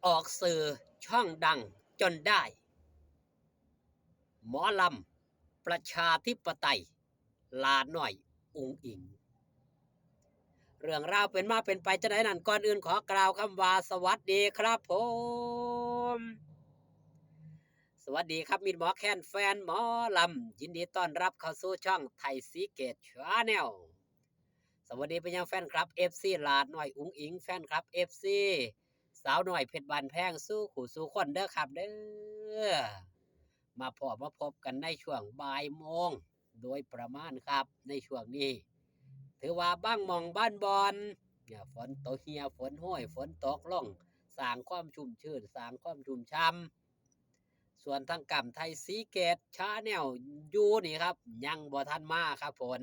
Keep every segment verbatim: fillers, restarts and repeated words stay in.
ออกสื่อช่องดังจนได้ หมอลำประชาธิปไตย หลาน้อยอุ๋งอิ๋ง เรื่องราวเป็นมาเป็นไปจั่งใดนั้น ก่อนอื่นขอกล่าวคำว่าสวัสดีครับผม สวัสดีครับมิตรหมอแคนแฟนหมอลำ ยินดีต้อนรับเข้าสู่ช่องไทยศรีเกตชาแนล สวัสดีไปยังแฟนคลับ เอฟซี หลาน้อยอุ๋งอิ๋ง แฟนคลับ เอฟซี สาวน้อยเพชรบ้านแพงสู่ผู้สู่คนเด้อครับเด้อ มาพ้อมาพบกันในช่วงบ่ายโมงโดยประมาณครับ ในช่วงนี้ ถือว่าบางหม่องบางบ่อน เนี่ย ฝนตกเหี่ย ฝนโฮย ฝนตกลง สร้างความชุ่มชื่น สร้างความชุ่มช่ำ ส่วนทางกำไทยศรีเกตชาแนลอยู่นี่ครับ ยังบ่ทันมาครับฝน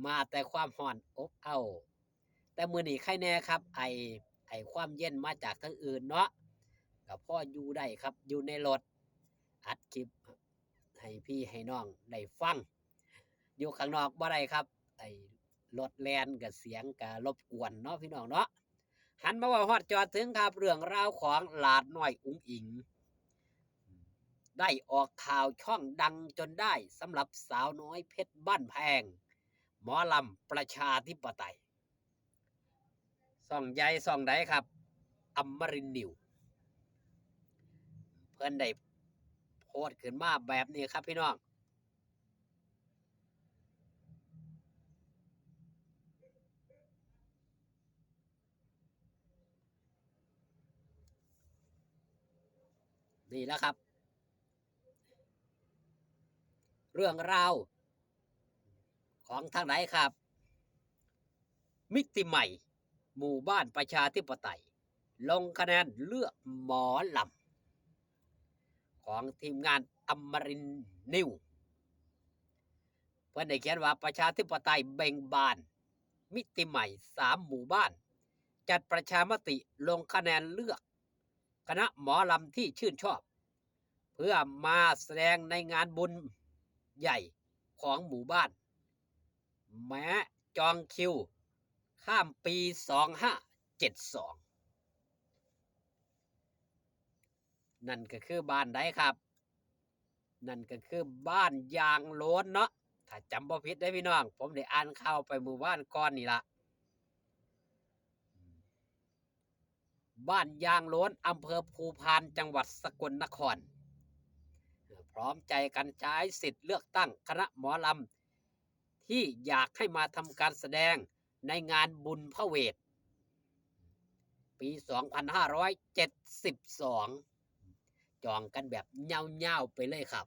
มาแต่ความร้อนอบอ้าว แต่มื้อนี้ไคแน่ครับ ไอ ไอความเย็นมาจากทางอื่นเนาะ ก็พออยู่ได้ครับ อยู่ในรถ อัดคลิปให้พี่ให้น้องได้ฟัง อยู่ข้างนอกบ่ได้ครับ ไอรถแล่นกับเสียงกับรบกวนเนาะพี่น้องเนาะ หันมาเว้าฮอดจอดถึงครับ เรื่องราวของหลาน้อยอุ๋งอิ๋ง ได้ออกข่าวช่องดังจนได้สำหรับสาวน้อยเพชรบ้านแพง หมอลำประชาธิปไตย ช่องใหญ่ช่องใดครับ อมรินทร์นิวส์ เพิ่นได้โพสต์ขึ้นมาแบบนี้ครับพี่น้อง นี่แล้วครับ เรื่องราวของทางไหนครับ มิติใหม่หมู่บ้านประชาธิปไตย ลงคะแนนเลือกหมอลำ ของทีมงานอมรินทร์นิวส์ เพิ่นได้เขียนว่าประชาธิปไตยเบ่งบาน มิติใหม่สามหมู่บ้าน จัดประชามติลงคะแนนเลือก คณะหมอลำที่ชื่นชอบ เพื่อมาแสดงในงานบุญใหญ่ของหมู่บ้าน แม้จองคิวข้ามปีสองห้าเจ็ดสอง นั่นก็คือบ้านใดครับ นั่นก็คือบ้านยางโล้นเนาะ ถ้าจำบ่ผิดเด้อพี่น้อง ผมได้อ่านข่าวไปมื้อวานก่อนนี่ล่ะ บ้านยางโล้น อำเภอภูพาน จังหวัดสกลนคร พร้อมใจกันใช้สิทธิ์เลือกตั้งคณะหมอลำ ที่อยากให้มาทำการแสดงในงานบุญพระเวท ปี สองพันห้าร้อยเจ็ดสิบสอง จองกันแบบยาวๆไปเลยครับ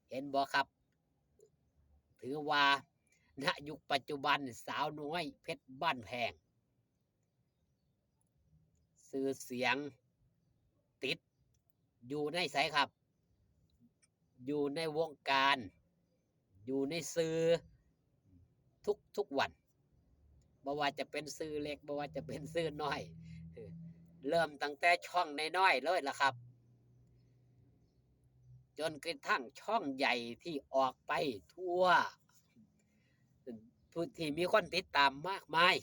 เห็นบ่ครับ ถือว่า ณ ยุคปัจจุบันสาวน้อยเพชรบ้านแพง ชื่อเสียงติดอยู่ในไสครับ อยู่ในวงการ อยู่ในสื่อทุกๆวัน บ่ว่าจะเป็นสื่อเล็ก บ่ว่าจะเป็นสื่อน้อย เริ่มตั้งแต่ช่องน้อยๆเลยล่ะครับ จนกระทั่งช่องใหญ่ที่ออกไปทั่ว ผู้ที่มีคนติดตามมากมาย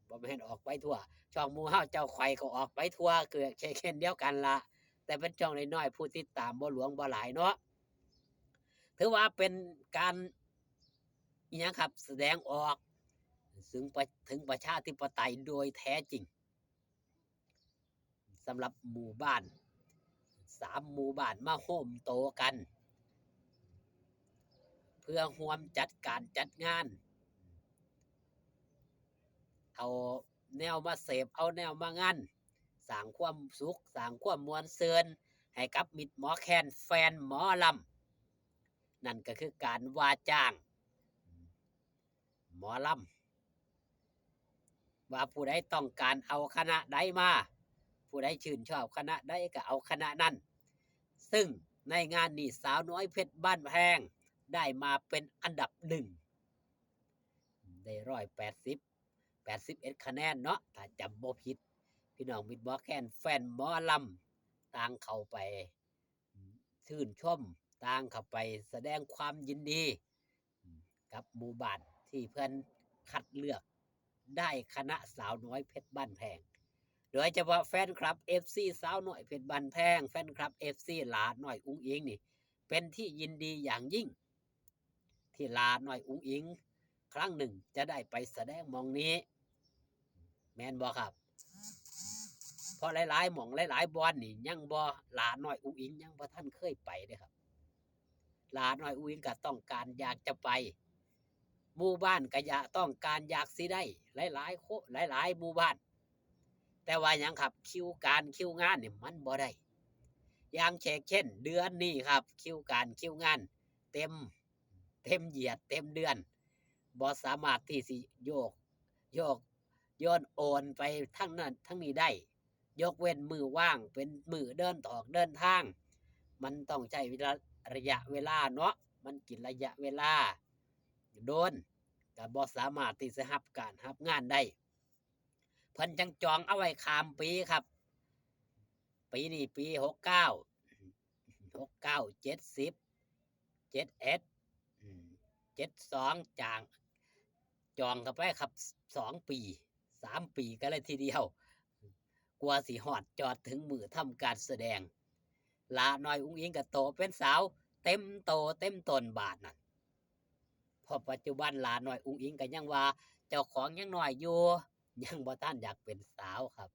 บ่แม่นออกไปทั่ว ช่องหมู่เฮาเจ้าข่อยก็ออกไปทั่ว คือเช่นเดียวกันละ แต่เป็นช่องน้อยๆ ผู้ติดตามบ่หลวงบ่หลายเนาะ ถือว่าเป็นการ อิหยังครับ แสดงออก ถึงประ ถึงประชาธิปไตยโดยแท้จริง สำหรับหมู่บ้าน สามหมู่บ้านมาโฮมโตกัน เพื่อร่วมจัดการจัดงาน เอาแนวมาเสพ เอาแนวมางาน สร้างความสุข สร้างความม่วนซื่นให้กับมิตรหมอแคนแฟนหมอลำ นั่นก็คือการว่าจ้างหมอลำ ว่าผู้ใดต้องการเอาคณะใดมา ผู้ใดชื่นชอบคณะใดก็เอาคณะนั้น ซึ่งในงานนี้สาวน้อยเพชรบ้านแพงได้มาเป็นอันดับหนึ่ง ได้ร้อยแปดสิบ แปดสิบเอ็ดคะแนนเนาะ ถ้าจำบ่ผิด พี่น้องมิตรหมอแคนแฟนหมอลำ ต่างเข้าไปชื่นชม ต่างเข้าไปแสดงความยินดี กับหมู่บ้านที่เพิ่นคัดเลือกได้คณะสาวน้อยเพชรบ้านแพง โดยเฉพาะแฟนคลับ เอฟซี สาวน้อยเพชรบ้านแพง แฟนคลับ เอฟซี หลาน้อยอุ๋งอิ๋งนี่ เป็นที่ยินดีอย่างยิ่ง ที่หลาน้อยอุ๋งอิ๋งครั้งหนึ่งจะได้ไปแสดงหม่องนี้ แม่นบ่ครับ เพราะหลายๆหม่องหลายๆบ่อนนี่ยังบ่ หลาน้อยอุ๋งอิ๋งยังบ่ทันเคยไปเด้อครับ หลาน้อยอุ๋งอิ๋งก็ต้องการอยากจะไป หมู่บ้านก็อยากต้องการอยากสิได้ หลายๆโค หลายๆหมู่บ้าน แต่ว่าหยังครับ คิวการคิวงานนี่มันบ่ได้ อย่างเช่นเดือนนี้ครับ คิวการคิวงานเต็ม เต็มเหยียดเต็มเดือน บ่สามารถที่สิโยก โยก โยนโอนไปทั้งนั้นทั้งนี้ได้ ยกเว้นมื้อว่าง เป็นมื้อเดินออกเดินทาง มันต้องใช้เวลา ระยะเวลาเนาะ มันกินระยะเวลาโดน ก็บ่สามารถที่จะรับการรับงานได้ เพิ่นจั่งจองเอาไว้ข้ามปีครับ ปีนี้ปีหกเก้า หกเก้า เจ็ดสิบ เจ็ดเอ็ด อืม เจ็ดสอง จาง จองเข้าไปครับ สองปี สามปีกันเลยทีเดียว กว่าสิฮอดจอดถึงมื้อทำการแสดง หลาน้อยอุ๋งอิ๋งก็โตเป็นสาวเต็มโตเต็มตนบาดนั่น เพราะปัจจุบันหลาน้อยอุ๋งอิ๋งก็ยังว่าเจ้าของยังน้อยอยู่ ยังบ่ทันอยากเป็นสาวครับ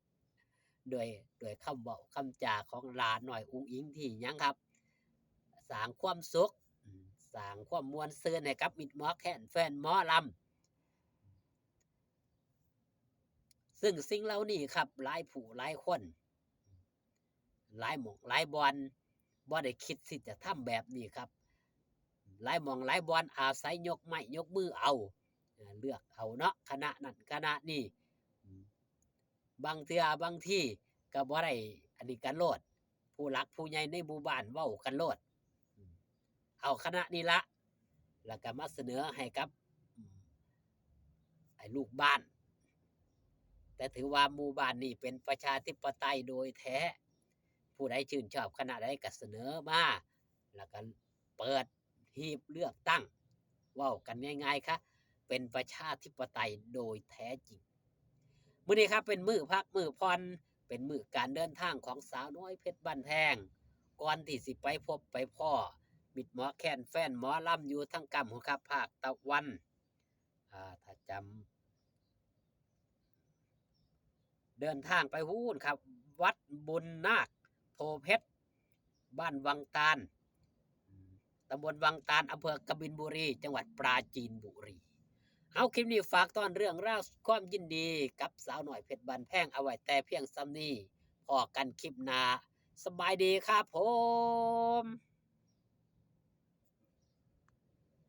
โดย โดยคำเว้าคำจาของหลาน้อยอุ๋งอิ๋งที่หยังครับ สร้างความสุข อืม สร้างความม่วนซื่นให้กับมิตรหมอแคนแฟนหมอลำ ซึ่งสิ่งเหล่านี้ครับ หลายผู้หลายคน หลายหม่องหลายบ่อน บ่ได้คิดที่จะทำแบบนี้ครับ หลายหม่องหลายบ่อนอาศัยยกไม้ยกมือเอา เอ่อ เลือกเอาเนาะ คณะนั้นคณะนี้ อืม บางเทื่อบางทีก็บ่ได้อันนี้กันโลด ผู้หลักผู้ใหญ่ในหมู่บ้านเว้ากันโลด อืม เอาคณะนี้ละ แล้วก็มาเสนอให้กับ อืม ไอ้ลูกบ้าน แต่ถือว่าหมู่บ้านนี่เป็นประชาธิปไตยโดยแท้ ผู้ใดชื่นชอบคณะใดก็เสนอมา แล้วก็เปิดหีบเลือกตั้ง เว้ากันง่ายๆครับ เป็นประชาธิปไตยโดยแท้จริง มื้อนี้ครับเป็นมื้อพักมื้อผ่อน เป็นมื้อการเดินทางของสาวน้อยเพชรบ้านแพง ก่อนที่สิไปพบไปพ้อมิตรหมอแคนแฟนหมอลำอยู่ทางกำหั้นครับ ภาคตะวัน อ่า ถ้าจำ เดินทางไปพู้นครับ วัดบุญนาคโพเพชร บ้านวังตาล ตำบลวังตาล อำเภอกบินบุรี จังหวัดปราจีนบุรี เอาคลิปนี้ฝากต้อนเรื่องราวความยินดีกับสาวน้อยเพชรบ้านแพงเอาไว้แต่เพียงส่ำนี้ พ้อกันคลิปหน้า สบายดีครับผม